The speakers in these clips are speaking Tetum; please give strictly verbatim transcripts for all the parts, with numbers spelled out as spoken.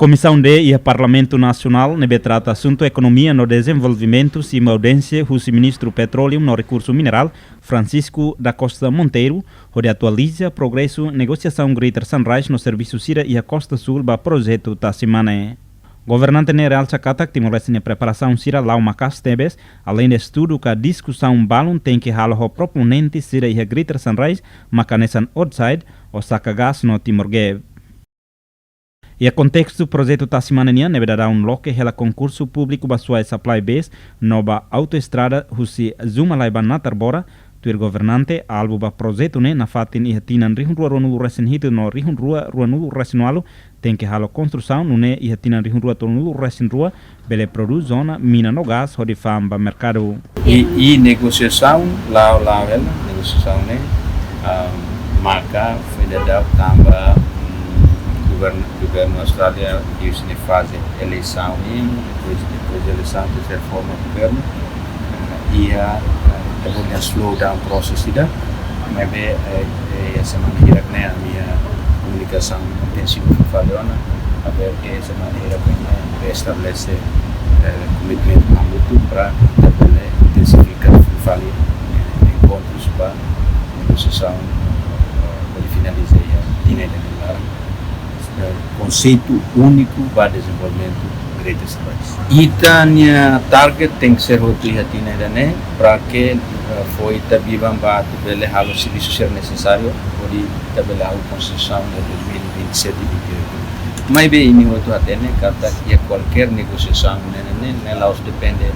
Komisaun D iha Parlamentu Nasionál ne'ebé trata asuntu ekonomia no dezenvolvimentu simu audiénsia husi Ministru Petróleu no Rekursu Minerál, Francisco da Costa Monteiro, hodi atualiza progresu negosiasaun Greater Sunrise no servisu sira iha Kosta Súl ba projetu Tasimane. Governante ne'e realsa katak Timor-Leste nia preparasaun sira la'o maka'as tebes, aleinde estudu ka diskusaun balun tenke halo ho proponente sira iha Greater Sunrise, mak hanesan Woodside, Osaka Gas no Timor Gap. Iha kontestu projetu Tasimane nian ne'ebé daudaun loke hela konkursu públiku ba suai supply base no ba autoestrada husi Zumalai ba Natarbora, tuir governante, alvu ba projetu ne'e nafatin iha tinan rihun rua ruanulu resin hitu no rihun rua ruanulu resin ualu tenke halo konstrusaun, nune'e iha tinan rihun rua tolunulu resin rua bele prodús ona mina no gás hodi fa'an ba merkadu. I, i negosiasaun la'o la'o hela, negosiasaun ne'e, ah, maka foin daudaun tanba, mm, govern-, governu Austrália iha sini faze eleisaun nian, depois, depois de eleisaun, terceira forma governu, eh, iha, eh, ita bolu slow down process ida, maibé, eh, eh, semana hirak ne'e ami iha komunikasaun intensivu fali ona, atu ke semana hirak ne'e restabelese, eh, komitmentu hamutuk para ita bele intensifika fali, eh, enkontrus ba negosiasaun, eh, hodi finaliza iha tinan ida nia laran. Eh, konseitu úniku ba dezenvolvimentu Greater Sunrise. Ita-nia target tenke ser hotu iha tinan ida-ne'e, para ke, eh, foin ita biban ba atu bele halo servisu sira nesesáriu, hodi ita bele halo konsesaun iha dois mil e vinte e sete, vinte e oito. Maibé imi hotu hatene katak iha kualkér negosiasaun ne'e, ne'e, ne'e la'ós depende,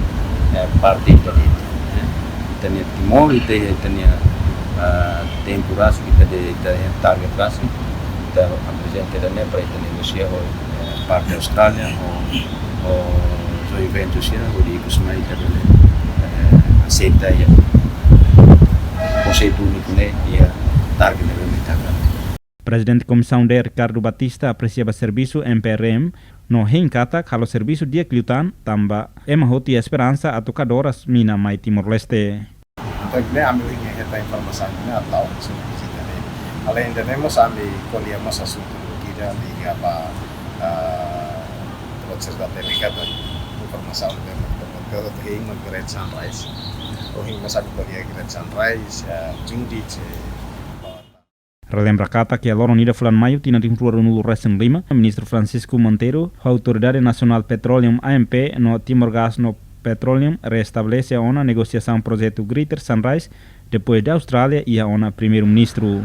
eh, parte ida de'it, eh. Ita-nia Timor, ita, ita-nia, ah, tempu rasik, ita-nia, ita-nia target rasik, ita aprezenta ida-ne'e para ita negosia ho, eh, parte Austrália, ho, ho joint venture sira, hodi ikus mai ita bele, eh, aseita iha konseitu úniku ne'e, iha target ne'ebé mak ita hakarak. Prezidente Komisaun D, Ricardo Batista, apresia ba servisu M P R M no hein katak halo servisu di'ak liután, tanba ema hotu iha esperansa atu kadoras mina mai Timor-Leste. Entaun ne'e ami ohin hetan informasaun ne'e atu tau sunu vizita ne'e. Aleinde ne'e mós ami ko'alia mós asuntu ida liga ba, ah, pode ser da T V K, informasaun ne'e, ke hein Great Sunrise. Ohin mós ami ko'alia Great Sunrise, ah, Judith, eh, Relembra katak iha loron ida fulan Maiu tinan rihun rua ruanulu resin lima, Ministru Francisco Monteiro ho Autoridade Nasionál Petroleum, A N P, no Timor Gas no Petroleum restabelese ona negosiasaun projetu Greater Sunrise, depois de Austrália iha ona Primeiru-Ministru.